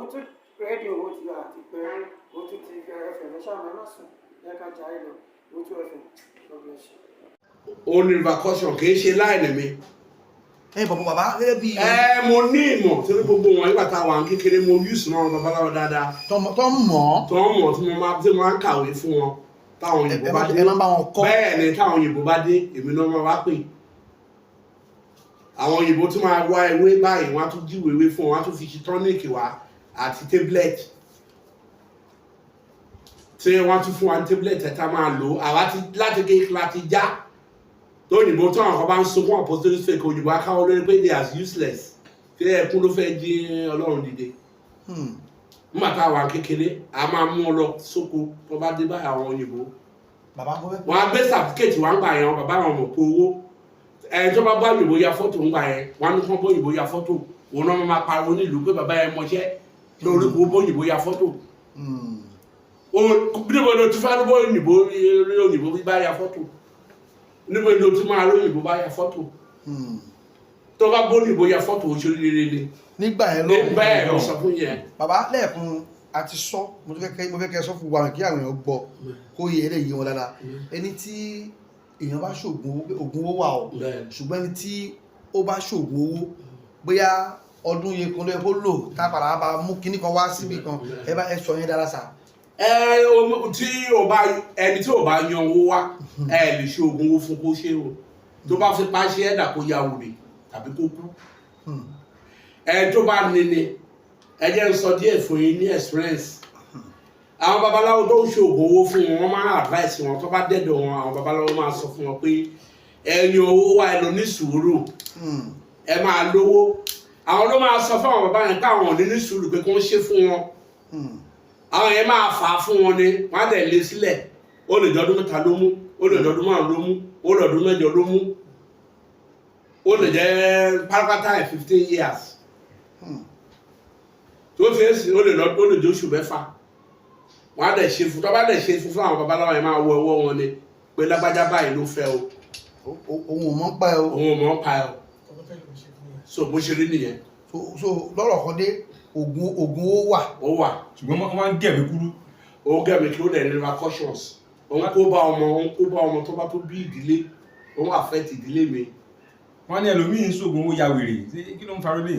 Owótú Rédíò, ó ti àti pé Owótú TV FM. Ẹ ṣáà má sùn, ẹ ká jayé lọ. Owótú FM, God bless you. Ó ní repercussion, kì í ṣe line mi. Ẹ bọ̀bọ̀ bàbá, gẹ́gẹ́ bí Ẹ mo ní ìmọ̀ torí gbogbo wọn nígbà tá a wà ní kékeré, mo use náà babaláwo dáadáa. Tó ń mọ̀ ọ́. Tó ń mọ̀ tí mo máa ń kàwé fún wọn táwọn òyìnbó bá dé. Ẹ máa ń bá wọn kọ́. Bẹ́ẹ̀ ni, táwọn òyìnbó bá dé, èmi náà máa wá pè àwọn òyìnbó tí máa wá ewé báyìí, wọ́n á tún jíwèé ewé fún wọn, wọ́n á tún fi ṣe tonic wá àti tablet tí wọ́n tún fún wa ní tablet ẹ̀ tá máa lò. Àwa ti láti kékeré láti já tó òyìnbó tí àwọn kan bá ń sunkún apostolic faith, òyìnbó akáwọ́ lórí pé they are useless, tí ẹkún ló fẹ́ jí Ọlọ́run dìde. Nígbà tá a wà kékeré, a máa mú ọ lọ sóko tó bá dé báyìí, àwọn òyìnbó Bàbá, mo fẹ́ wọn á gbé certificate wọn gbà yẹn. Bàbá àwọn ọmọ kó owó ẹni tó bá bá òyìnbó ya fọ́tò ń gbà yẹn, wọn á ní kán bá òyìnbó ya fọ́tò. Òun náà máa pariwo nílùú pé bàbá yẹn mọṣẹ́ lórí kó bá òyìnbó ya fọ́tò. Níbo ló ti fẹ́ bá òyìnbó rí òyìnbó bá ya fọ́tò? Níbo ló ti máa rí òyìnbó bá ya fọ́tò? Tó bá bá òyìnbó ya fọ́tò, ó ṣe rere ni. Nígbà yẹn ló Bẹ́ẹ̀ ló sọ fún yẹn. Bàbá, lẹ́ẹ̀kan a ti sọ, mo fẹ́ kẹ́ sọ fún wa kí àwọn èèyàn gbọ́, kó yẹ eléyìí wọn dáadáa. Ẹni tí èèyàn bá ṣògùn owó, pé ògùn owó wà o, ṣùgbọ́n ẹni tí ó bá ṣògùn owó, bóyá ọdún yẹn kan ló yẹ kó lò, tá a padà bá mú kinní kan wá síbi kan, ẹ bá ẹ sọ yẹn dára sá. Ẹ tí o bá ẹni tí o bá yan owó wá, ẹ lè ṣe oògùn owó fún kó ṣe o. Tó bá fi pa ṣe, ẹ̀dà kó ya wèrè tàbí kó kú. Ẹ tó bá níní, ẹ jẹ́ n sọ díẹ̀ fún yín ní experience. Àwọn babaláwo tó ń ṣe oògùn owó fún wọn, wọ́n máa advice wọn. Tó bá dẹ̀dọ̀ wọn, àwọn babaláwo máa sọ fún wọn pé ẹni owó wá, ẹ lọ ní sùúrù, ẹ máa lówó. Àwọn ló máa sọ fún àwọn bàbá yẹn pé àwọn ò ní ní sùúrù pé kí wọ́n ṣe fún wọn. Àwọn yẹn máa fà á fún wọn ni, wọ́n á dẹ̀ lé sílẹ̀. Ó lè jọdún 3 ló mú, ó lè jọdún 5 ló mú, ó lè jọdún 8 ló mú, ó lè jẹ́ pátápátá ẹ̀ 15 years. Tó fi ń sìn, ó lè lọ, ó lè jẹ́ oṣù 6. Wọ́n á dẹ̀ ṣe fún. Tó bá dẹ̀ ṣe fún àwọn babaláwo yẹn, máa wọ ọwọ́ wọn ni pé lágbájá báyìí ló fẹ́ o. Òun ò mọ̀ ń pa ẹ o. Òun ò mọ̀ ń pa ẹ o. So bó ṣe rí nìyẹn. So lọ́rọ̀ kan dé, ògùn owó wà. Ó wà. Ṣùgbọ́n wọ́n máa ń gẹ̀mí kúrú. Ó gẹ̀mí kí ó dẹ̀ ní repercussions. Òun kó bá ọmọ, òun kó bá ọmọ tó bá tó bí ìdílé, òun affect ìdílé mi. Wọ́n ní ẹlòmíín ṣoògùn owó ya wèrè. Ṣé kí ló ń farò lè?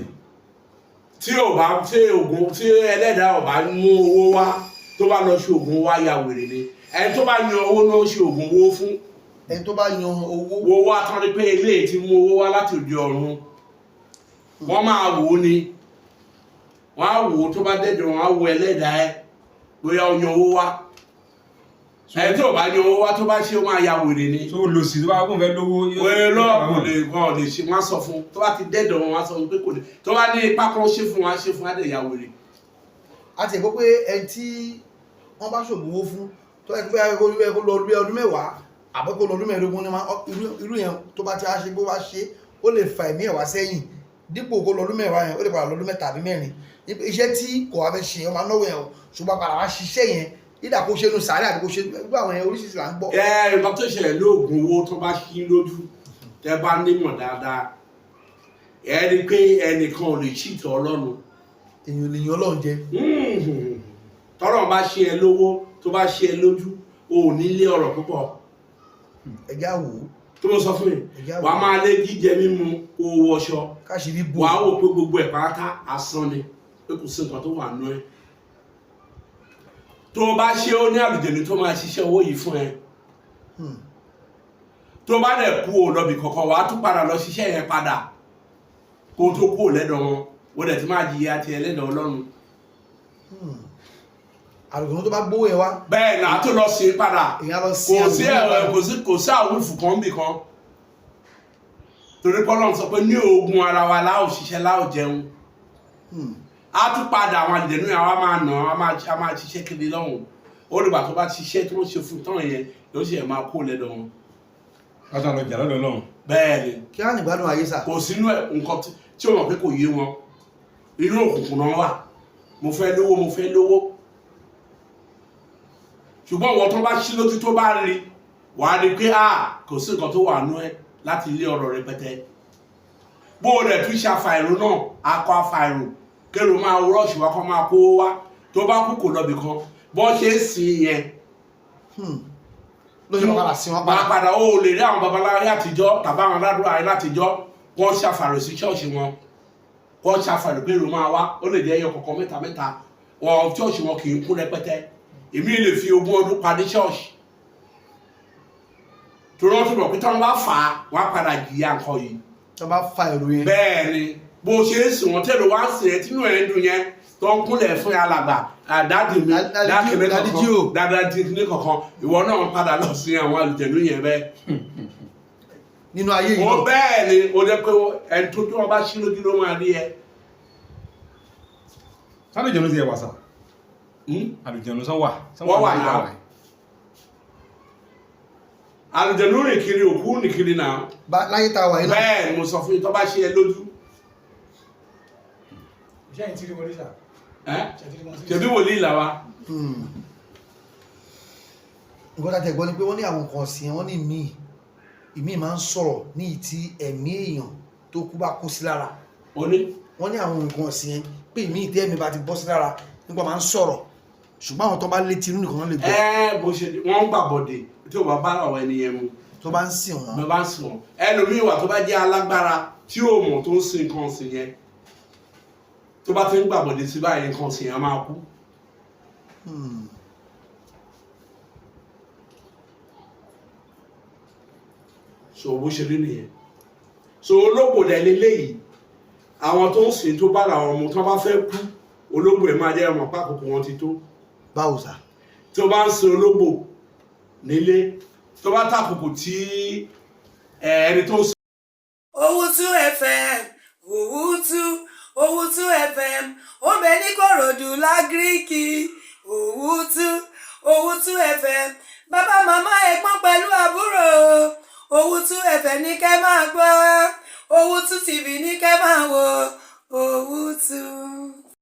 Tí ò bá tí oògùn tí ẹlẹ́dàá ò bá mú owó wá, tó bá lọ ṣe oògùn wá, ya wèrè ni. Ẹni tó bá yan owó náà ṣe oògùn owó fún. Ẹni tó bá yan owó. Wo wá tán rí pé eléyìí ti mú owó wá láti òde ọ̀run, wọ́n máa wò ó ni. Wọ́n á wò ó, tó bá dẹ́dọ̀, wọ́n á wo ẹlẹ́dàá ẹ bóyá ó yan owó wá. Ẹni tó bá yan owó wá, tó bá ṣe, ó máa ya wèrè ni. Tó lò sí tó bá kún fẹ́ lówó. Wẹ́ẹ́ lọ́ọ̀ kò lè, wọn lè ṣe. Wọ́n á sọ fún tó bá ti dẹ́dọ̀ wọn, á sọ fún pé kò lè. Tó bá ní ipá kan ṣe fún wọn, á ṣe fún, á dẹ̀ ya wèrè. A ti gbọ́ pé ẹni tí wọ́n bá ṣògùn owó fún, tó yẹ kó yẹ kó lọ bí ọdún 10 àbẹ́ kó lọ ọdún 15 ní máa irú yẹn, tó bá ti á ṣe, bó bá ṣe, ó lè fa ẹ̀mí ẹ̀ wá sẹ́yìn. Dípò kó lọ ọdún 10 yẹn, ó lè padà lọ ọdún 3 àbí 4. Iṣẹ́ tí kò wá fẹ́ ṣe, ó máa náwó yẹn o, ṣùgbọ́n padà wá ṣiṣẹ́ yẹn, ìdá kó ṣe nu sàárẹ̀ àbí kó ṣe gbogbo àwọn yẹn, oríṣiríṣi là ń gbọ́. Ẹ nǹkan tó ṣẹlẹ̀ lóògùn owó, tó bá ṣí lójú, tẹ bá nímọ̀ dáadáa, ẹ rí i pé ẹnìkan ò lè cheat Ọlọ́run. Èèyàn lè yan Ọlọ́run jẹ. Tọ́lọ́run bá ṣe ẹ lówó, tó bá ṣe ẹ lójú, o ò ní lé ọ̀rọ̀ púpọ̀. Ẹjá wò ó. Tó mo sọ fún yìí, Ẹjá wò wàá ó. máa lé jíjẹ mímu, kó o wọṣọ, Káṣírí bò. Wàá wò pé gbogbo ẹ̀ pátá asán ni, pé kò sí nǹkan tó wà nú ẹ. Tó o bá ṣe, ó ní àlùjẹ̀nu tó máa ṣiṣẹ́ owó yìí fún ẹ. Tó bá dẹ̀ kú ò lọ́bì kankan, wàá tún padà lọ ṣiṣẹ́ yẹn padà kó tó kú ò lẹ́dọ̀ wọn. Wọ́n dẹ̀ ti máa jìyà tiẹ̀ lẹ́dọ̀ Ọlọ́run. Àlùjẹ̀nu tó bá gbówó yẹn wá. Bẹ́ẹ̀ náà tó lọ sí padà. Èèyàn á lọ sí Kò sí àlùjẹ̀nu ẹ̀rọ padà. Kò sí àwùfù kan bì kan, torí pọ́lọ́n sọ pé ní oògùn ara wa láò ṣiṣẹ́, láò jẹun. Á tún padà, àwọn àlùjẹ̀nu yẹn wá máa nà á, máa ṣiṣẹ́ kiri lọ́hùn. Ó dìgbà tó bá ṣiṣẹ́ tó ń ṣe fún tán yẹn ló ṣe máa kó lẹ́dọ̀ wọn. Látà lọ jà lọ́dọ̀ Ọlọ́run. Bẹ́ẹ̀ ni. Kí á nígbádùn ayé sà. Kò sínú ẹ̀. Nǹkan tí ó mọ̀ pé kò yé wọn, inú òkùnkùn náà wà. Mo fẹ́ lówó, mo fẹ́ lówó. Ṣùgbọ́n ìwọ tó bá ṣí lójú, tó bá rí, wàá rí pé a kò sí nǹkan tó wà nú ẹ láti ilé ọ̀rọ̀ rẹpẹtẹ. Bó o rẹ̀ tún ṣe àfàìrò náà, akọ àfàìrò. Kérò máa rush wá, kọ́ máa kó wá. Tó bá kú, kò lọ́bì kan. Bọ́ ṣe ń sìn yẹn Ló ṣe máa padà sí wọn máa padà. Padà ó lè rí àwọn babaláwo àtijọ́ tàbí àwọn aládùúrà ayé látijọ́, wọ́n ṣàfàrò sí ṣọ́ọ̀ṣì wọn, wọ́n ṣàfàrò pé èrò máa wá. Ó lè jẹ́ ẹyọ kọ̀ọ̀kan, mẹ́ta mẹ́ta. Wọn ṣọ́ọ̀ṣì wọn kì í kún rẹpẹtẹ. Èmi lè fi 20 ọdún parí ṣọ́ọ̀ṣì, torí wọ́n ti mọ̀ pé tí wọ́n bá fà á, wọ́n á padà jìyà nǹkan yìí. Tó bá fa èrò yẹn. Bẹ́ẹ̀ ni. Bó ṣe ń sìn wọ́n, tẹ́lẹ̀ wá ń sìn ẹ́, tínú ẹ̀ ń dùn yẹn, tó ń kúnlẹ̀ fún alàgbà, àdádì mi, dákìlẹ̀ Daddy kankan G o. dáadáa ní kankan, ìwọ náà padà lọ sí àwọn àlùjẹ̀nú yẹn bẹ́ẹ̀. Nínú ayé yìí Wọ́n náà. bẹ́ẹ̀ ni. Ó jẹ́ pé ẹni tó tí wọ́n bá ṣí lójú ló máa rí ẹ. Sálùjẹ̀nu ti ẹ̀ wà sà? Hmm? Àlùjẹ̀nu sán wà? Wọ́n wà ní náà. Àlùjẹ̀nú rìn kiri, òkú rìn kiri náà. Láyé tá a wà yìí náà. Bẹ́ẹ̀ ni mo sọ fún yín, tó bá ṣe ẹ lójú. Ṣé ẹ̀yin ti rí wọlé sà? Ẹ́ Ṣé ti rí wọn sí? Ṣebí wòlíì là wa. Nǹkan tá a tẹ̀ gbọ́ ni pé wọ́n ní àwọn nǹkan ọ̀sìn yẹn, wọ́n ní ìmíì ìmíì máa ń sọ̀rọ̀ ní ìtí ẹ̀mí èèyàn tó kú bá kó sí lára. Ó ní Wọ́n ní àwọn nǹkan ọ̀sìn yẹn pé ìmíì tí ẹ̀mí bá ti bọ́ sí lára nípa máa ń sọ̀rọ̀, ṣùgbọ́n àwọn tó bá létí inú nìkan lè gbọ́. Ẹ bó ṣe wọ́n ń gbàbọ̀dè tí ò bá bá àwọn ẹni yẹn mu. Tó bá ń sìn wọ́n. Ló bá ń sìn wọn. Ẹlòmíì wà tó bá jẹ́ alágbára tí ò mọ̀ tó ń sin nǹkan ọ̀sìn yẹn, tó bá ti ń gbàbọ̀dè sí báyìí, nǹkan ọ̀sìn yẹn á máa kú. So bó ṣe rí nìyẹn. So ológbò dẹ̀ leléyìí. Àwọn tó ń sìn tó bá làwọn ọmọ tó bá fẹ́ kú, ológbò ẹ̀ máa jẹ́ ọmọ pákòkò wọn ti tó. Báwo sà? Tí o bá ń sin ológbò nílé, tó bá tàkùkù tí ẹni tó ń sin Owutu FM, Owutu, Owutu FM, ó ń bẹ ní Kòròdú l'Agric. Owutu, Owutu FM, bàbá, màmá, ẹ̀gbọ́n pẹ̀lú àbúrò, Owutu FM ní kẹ́ máa gbọ́, Owutu TV ní kẹ́ máa wò, Owutu.